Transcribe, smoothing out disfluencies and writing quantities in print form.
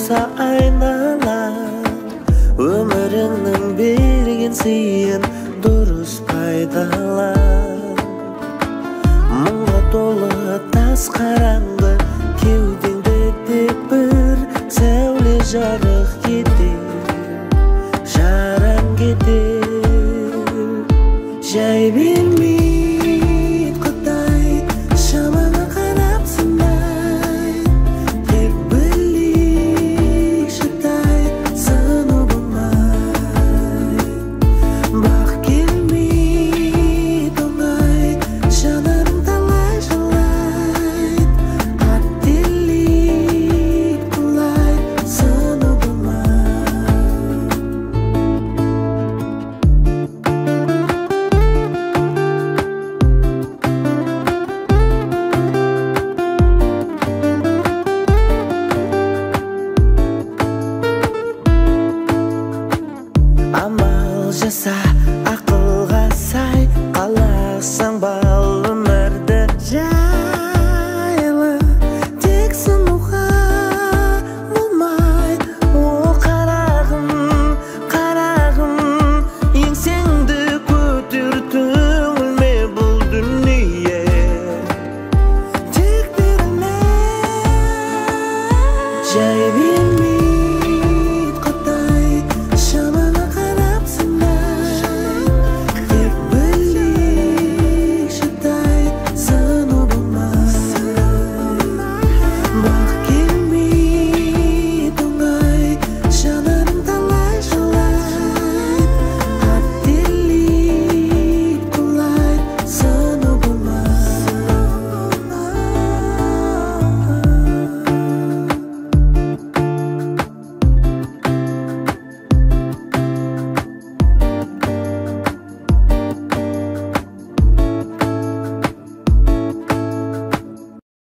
болса айналаң, өміріңнің берген сыйын дұрыс пайдалан. Мұңға толы тас қараңғы кеудеңді тек бір сәуле жарық кетер, жараң кетер. Жай бермейді Құдай, шамаңа қарап сынай, тек білейік шыдай, сыну болмай. Бақ келмейді оңай, жанарың талай жылайды, қателік құлай, сыну болмай. Амал жаса, ақылға сай, қаласаң бал өмірді жайлы, тек сынуға болмай. О қарағым, қарағым, еңсеңді көтер, түңілме бұл дүние, тек берілме. Жай берме.